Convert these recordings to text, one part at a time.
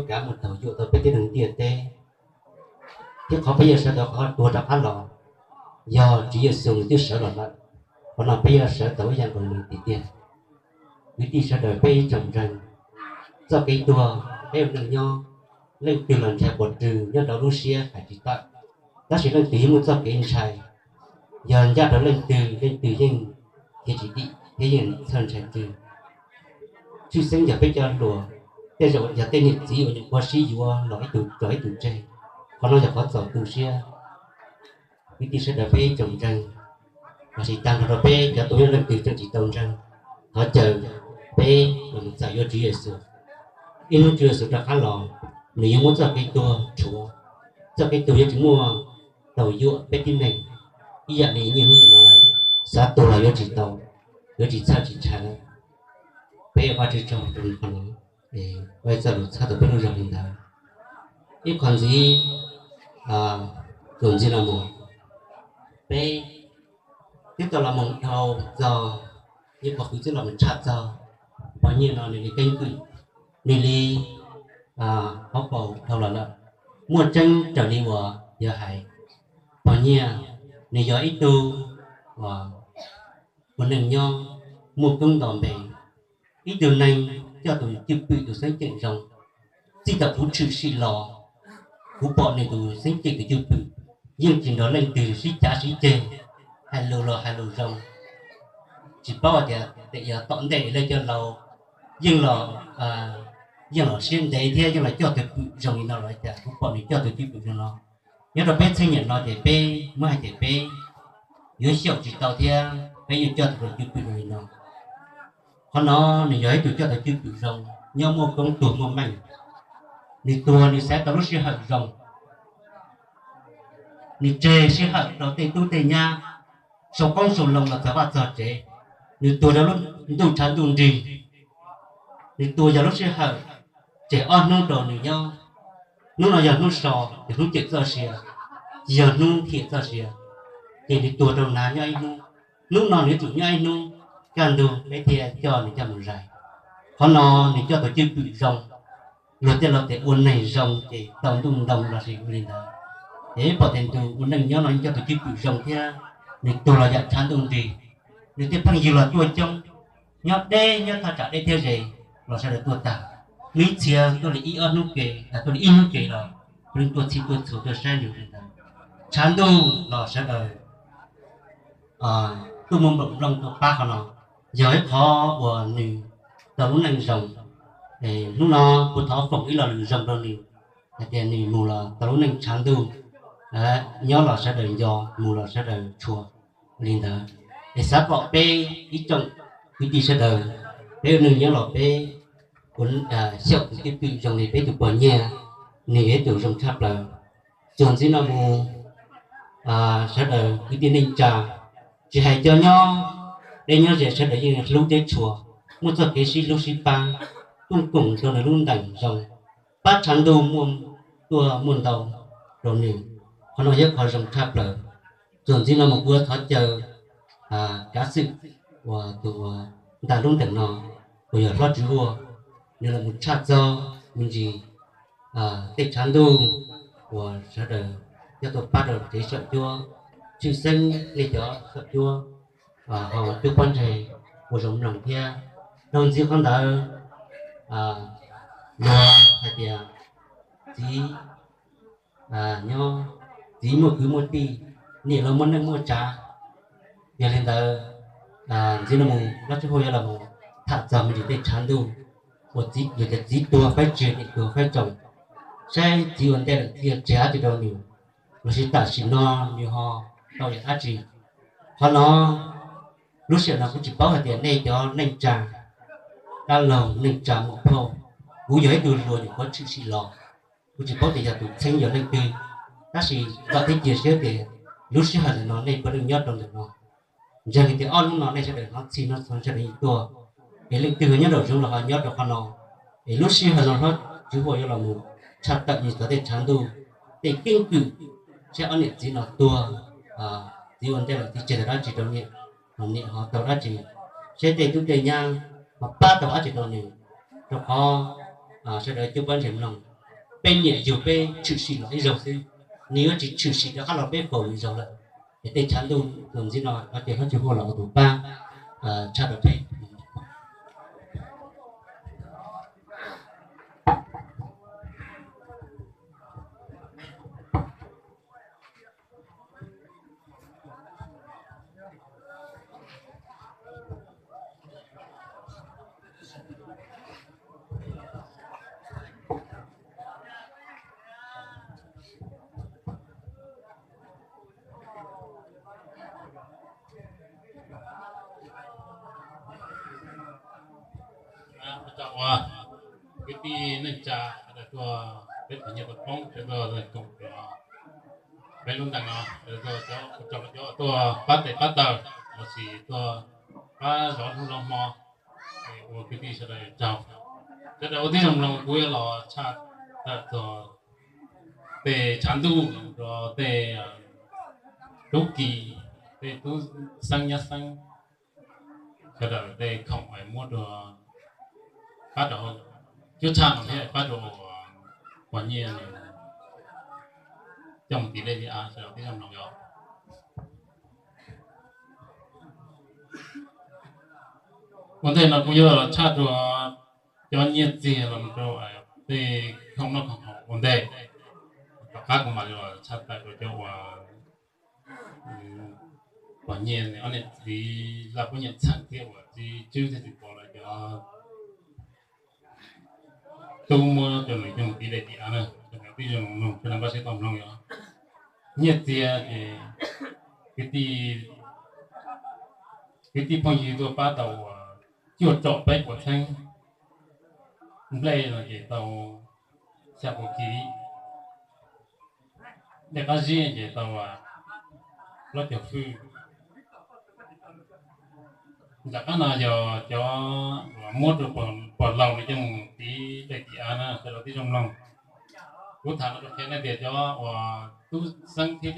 kav mus taug yuam tau peb tib neeg ntiaj teb, thiab qhov peb yuav sawv tau qhov tuag rov qab los, yog Tswv Yexus nws twb sawv los lawm. Qhov no peb yuav sawv tau ib yam nkaus nws tiag tiag. Kwv tij sawv daws peb ib tsoom ntseeg, txoj kev tuag peb ua neej nyob, leej twg los nrhiav pov rwg nyob rau lub siab hais tsis tawm, tab sis leej twg yeej muaj txoj kev ntshai, yog ncaj rau leej twg leej twg yeej khiav tsis dim thiab yeej txhawj ntshai twg. Tshwj xeeb yog peb cov hluas, tej zaum yog tej niam txiv uas nyuam qhuav sib yuav los ib tug tso ib tug tseg, qhov no yog qhov txaus tu siab. Kwv tij sawv daws peb ib tsoom ntseeg, lossis tag nrho rau peb cov tuaj nyob leej twg tseem tsis tau ntseeg, thov caw peb los mus txais yuav Tswv Yexus. Ib hnub Tswv Yexus rov qab los, nws yuav muab txoj kev tuag rhuav, txoj kev tuag yuav tsis muaj taug yuam peb tib neeg ib yam li niaj hnub nim no lawm. Xav tuag los yuav tsis tau, yuav tsis txhawj tsis ntshai lawm. Peb ua Vajtswv tsaug rau qhov no, es ua txoj lus txhawb tau peb lub zog li ntawd. Ib qho ntxiv, txuas ntxiv los mus, peb twb tau los mus dhau txog, ib qho kwv tij los mus tshaj txog pog Nyiaj no nws li keeb kwm, nws li hauv paus dhau los lawm. Muaj tseeb raws li uas yog hais, pog Nyiaj nws yog ib tug ua neej nyob muaj koob nto npe, ib tug neeg coj tus cwj pwm tus xeeb ceem zoo, txij thaum kuv tshwm sim los, kuv pom nws tus xeeb ceem tus cwj pwm yeej tsis nrog leej twg sib cav sib ceg, hais lus los hais lus zoo, tsis paub hais tias tes yog tom ntej lawv cov laus yeej los, yeej los siab ntev thiab yeej los coj tus pwm zoo li no los cas kuv pom nws coj tus cwj pwm zoo no. Nyob rau peb txheej niam no ces peb muab hais tias peb yuav xyaum tsis tau thiab peb yeej coj tau tus cwj pwm zoo li no. Qhov no nws yog ib tug coj tau cwj pwm zoo, nyob muaj koob tuag muaj meej. Nws tuag nws xav tau lub sij hawm zoo, nws tseg sij hawm rau tej tub tej nyab sau qoob sau loo los txog vaj txog tsev. Nws tuag rau lub ntuj tshav ntuj nrig, nws tuag yog lub sij hawm tseg ob hnub rau nws nyob. Hnub no yog hnub so, yog hnub cawm txoj sia, tsis yog hnub hiam txoj sia. Ces nws tuag rau nav nyob ib hnub, hnub no nws yuav tsum nyob ib hnub, kaj ntug peb thiaj coj nws coj mus zais. Qhov no nws coj tau cwj pwm zoo, luag tej laus tias ua neeg zoo ces tau ntuj ntoo lossis ua li ntawd. Ces pom tias nws ua neej nyob no coj tau cwj pwm zoo thiab nws tuag los yam tshav ntuj nrig, nws tej phooj ywg los tuaj coob, nyob deb nyob thaj tsam deb thiab ze los sawv daws tuaj tag, ib txhia tuaj li ib ob hnub ke, tuaj li ib hnub ke los puav leej tuaj txhij tuaj txhua tuaj saib nws li ntawd. Tshav ntuj los sawv daws tuaj muaj nplooj tuaj pab qhov no, yog ib qhov uas nws tau lub neej zoo. Hnub no kuv thov foom ib lo lus zoo rau nws, hais tias nws mus los tau lub neej tshav ntuj, nyob los sawv daws nco, mus los sawv daws tshua li ntawd. Es xav kom peb ib tsoom kwv tij sawv daws, peb ua neej nyob los peb ua xyaum tus cwj pwm zoo li peb tus pog Nyiaj, nws yog ib tug zoo tshaj plaws. Txuas ntxiv no mus, sawv daws kwv tij neej tsa, tsis hais cov nyob deb nyob ze sawv daws yeej hlub deb tshua, muaj txoj kev sib hlub sib pab, koom rau nws lub ntees zoo, pab tshav ntuj muaj tuaj muaj ntau rau nws. Qhov no yog qhov zoo tshaj plaws. Txuas ntxiv no mus kuv thov caw kav xwm uas tus ntais lub ntees no uas yog Hlob Tswv Huaj, nws los mus tshaj txog me ntsis tej tshav ntuj uas sawv daws coj tuaj pab rau tsev saum cuab, tshwj xeeb nej cov saum cuab ho cuab pob ntseg ua zoo mloog thiab. Dhau ntxiv qhov ntawd, luag hais tias txiv nyob, txiv muaj kwv muaj tij, niam los muaj neej muaj tsav. Yog li ntawd, ntxiv no mus Hlob Tswv Huaj yuav los mus tham txog me ntsis tej tshav ntuj uas txiv, yog tias txiv tuag faib tsig niam tuag faib tsoom, saib txiv ua ntej lawm txiv yuav tseg dab tsi rau nws, lossis tam sim no nws ho tau yam dab tsi. Qhov no, lub sij hawm no kuv tsis paub hais tias nej cov neej tsa dab laug neej tsa muam phauj, kuv yog ib tug hluas nyuam qhuav tshwm sim los, kuv tsis paub tias yog tus txheeb yog leej twg, tab sis vam thiab cia siab tias lub sij hawm ntawm no nej puav leej nyob rau ntawm no. Ntseeg hais tias ob hnub no nej sawv daws hnov txhij hnov txhua sawv daws yeej tuaj, es leej twg ho nyob nraum zoov los ho nyob rau qhov no. Es lub sij hawm no Hlob Tswv Huaj yuav los mus tshaj tawm nws txog tej tshav ntuj, tej keeb kwm, saib ob niam txiv no tuag, txiv ua ntej los txiv tseg tau dab tsi rau niam, niam ho tau dab tsi, saib tej tub tej nyab ho pab tau dab tsi rau nws, rau qhov sawv daws cuab pob ntseg mloog. peb niam yug peb tshwm sim los ib zaug xwb, nws yuav tsis tshwm sim rov qab los peb faus lwm zaug lawm. Es tej tshav ntuj tus ntxiv no no ces Hlob Tsis Huaj los ua tus pab tshaj rau peb. Ua kwv tij neej tsa sawv daws tuaj, peb pog nyiaj tau poob sawv daws tuaj koom rau peb lub ntees no, cov tuaj pab tes pab taw lossis tuaj pab zov hnub zov hmo, ua kwv tij sawv daws tsaug. Sawv daws ua tib zoo mloog, kuv yuav los tshaj tawm txog tej tshav ntuj rau tej tub ki, tej tub xeeb nyab xeeb, sawv daws tej khoom muab rau, pab rau cuab tshaj no thiab pab rau pog nyiaj coj mus tiv dej tiv av, sawv daws ua tib zoo mloog os. Ua ntej no kuv yuav los tshaj rau cov nyiaj txiag los rau tej khoom noj khoom haus ua ntej. Tom qab kuv mam li los tshaj tawm rau cov uas pog nyiaj ob niam txiv Zaj Pub Nyiaj Txheej thiab uas txiv Tswb thiab txiv Pov lawv cov tub muab rau nws coj mus tiv dej tiv av na. Sawv daws ua tib zoo mloog, sawv daws npaj siab tau mloog os. Nyiaj txiag ces kwv tij, kwv tij phooj ywg tuaj pab tau uas cuaj tsom peb puas txheeb, nplej no ces tau xya puas kiv, dej qab zib ces tau plaub caug fwj. Nram qab no yog cov uas muab rau pog laus nws coj mus tiv dej tiv av na, sawv daws ua tib zoo mloog. Kuv tham no rau qhia nej tias cov uas tub xeeb thiab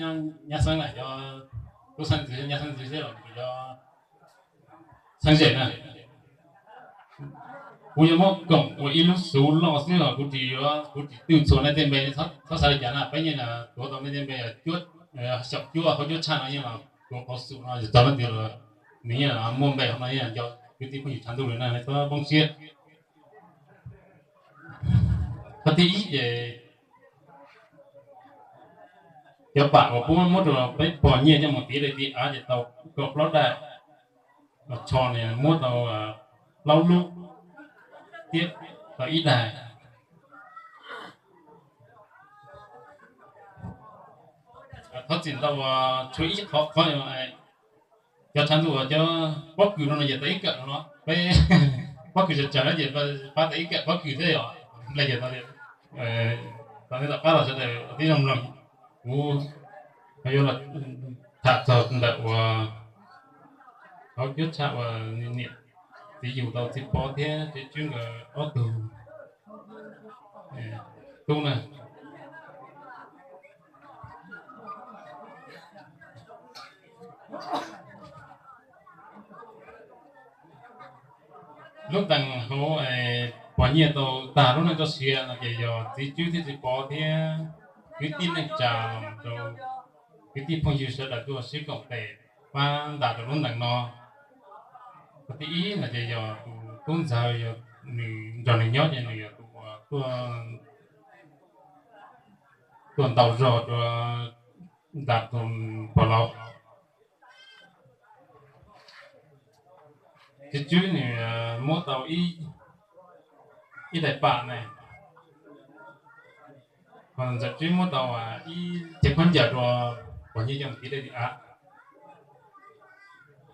nyab xeeb na, cov tub xeeb ntxwv thiab nyab xeeb ntxwv thiab los cov xeeb ze na, kuv yuav muab koom ua ib lub xuv loj xwb os, kuv tsis yuav, kuv tsis twj txhua nej tej npe, txhob xav li cas na, peb yeej tuav tau nej tej npe, xyaum cuab hauv cuab tshaj no yeej los tuav qhov xum no txog leej twg los nws yeej muaj npe hauv no, yeej yog cov kwv tij phooj ywg tshav ntuj li na, nej txhob poob siab. Qhov thib ib ces cov pam uas puab muab rau peb pog nyiaj coj mus tiv dej tiv av ces tau kaum plaub daim, los tsho nws muab tau plaub lub thiab tau ib daim. Thov txim ntau uas tshuav ib qhov qhov, cov tshav ntuj uas cov pob kws no no ces tau ib kawm no, peb pob kws tsawg tsawg no ces pab tau ib kawm pob kws thiab yom. Nplej ces tau li, tau li tom qab los sawv daws ua tib zoo mloog, kuv yuav los tham txog ntawm uas hauv cuab tshaj uas niam txiv yug tau txiv Pov thiab txiv Tswb nkawd ob tug tub na. Lub ntees hauv pog nyiaj tau tag lub neej txoj sia no ces yog txiv Tswb thiab txiv Pov thiab kwv tij neej tsa los rau kwv tij phooj ywg sawv daws tuaj sib koom tes pab ntas rau lub ntees no. Qhov thib ib no ces yog tus tub ntxawg, yog nws nrog nws nyob ces nws yog tus uas tuaj ntaus zog rau ntas tus pog laus. Txiv Tswb nws muab tau ib daim pam ne, ho ntxawm Tswb muab tau ib cev khaub ncaws rau pog nyiaj coj mus tiv dej tiv av.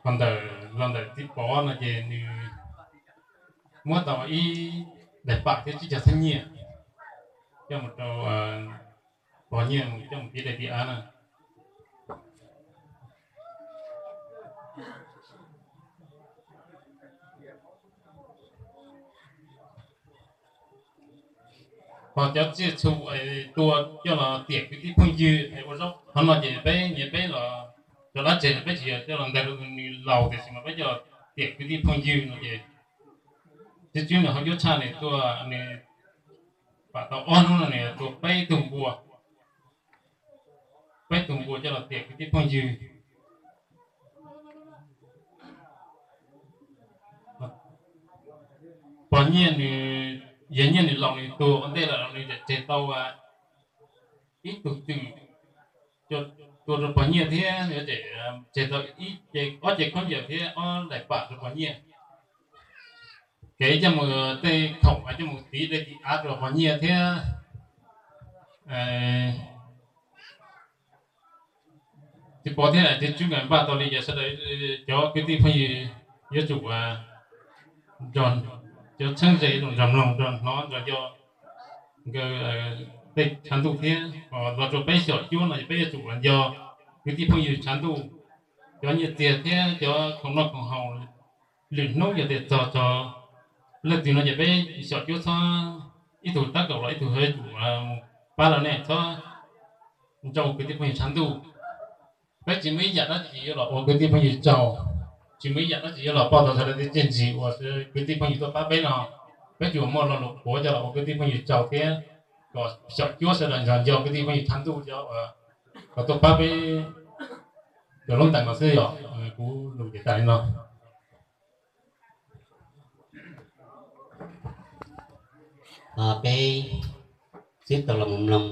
Ho ntawm, los ntawm txiv Pov no ces nws muab tau ib daim pam thiab tsib caug txhiab nyiaj coj mus rau pog nyiaj coj mus tiv dej tiv av na. Ho cov tsiaj txhu tua coj los tiam kwv tij phooj ywg ua zaub, qhov no ces peb nyias peb los cov dab tseg peb tsis yog coj los nteg rau nws laus, tiam sis mas peb coj los tiam kwv tij phooj ywg no ces txiv Tswb nws hauv cuab tshaj nws tuaj, nws pam tau ob hnub no nws tua peb tug npua, peb tug npua coj los tiam kwv tij phooj ywg. Pog Nyiaj nws, yawg Nyiaj nws laus nws tuag ua ntej lawm los nws tseg tau ib tug twm tua rau pog Nyiaj thiab tseg tau ob ce khaub ncaws thiab ob daim pam rau pog Nyiaj. Kev coj mus tej khoom coj mus tiv dej tiv av rau pog Nyiaj thiab. Tsis pom thiab, tsis tsub nkawd npaj tau li ces sawv daws cov kwv tij phooj ywg yuav tsum nrog, cov txheeb ze yuav tsum nrog mloog nrog hnov nrog nco nkawd tej tshav ntuj thiab. Los rau peb xyom cuab no ces peb yuav tsum nco kwv tij phooj ywg tshav ntuj, cov nyiaj txiag thiab cov khoom noj khoom haus. Lwm hnub yog tias txog txog leej twg no ces peb xyom cuab txhob, ib tug tab kaum los ib tug yuav tsum mus pab lawv ne, txhob nco kwv tij phooj ywg tshav ntuj. Peb tsis muaj ib yam dab tsi yuav los ua kwv tij phooj ywg tsaug, tsis muaj ib yam dab tsi yuav los pauj tau sawv daws tej txiaj ntsig uas kwv tij phooj ywg tuaj pab peb no. Peb tsuas muaj lo lus qhuav coj los ua kwv tij phooj ywg tsaug thiab kom xyom cuab sawv daws nrog nco kwv tij phooj ywg tshav ntuj cov uas tuaj pab peb cov lub ntees no xwb yom. Kuv lus ces tas li no. Peb sib tau los mus mloog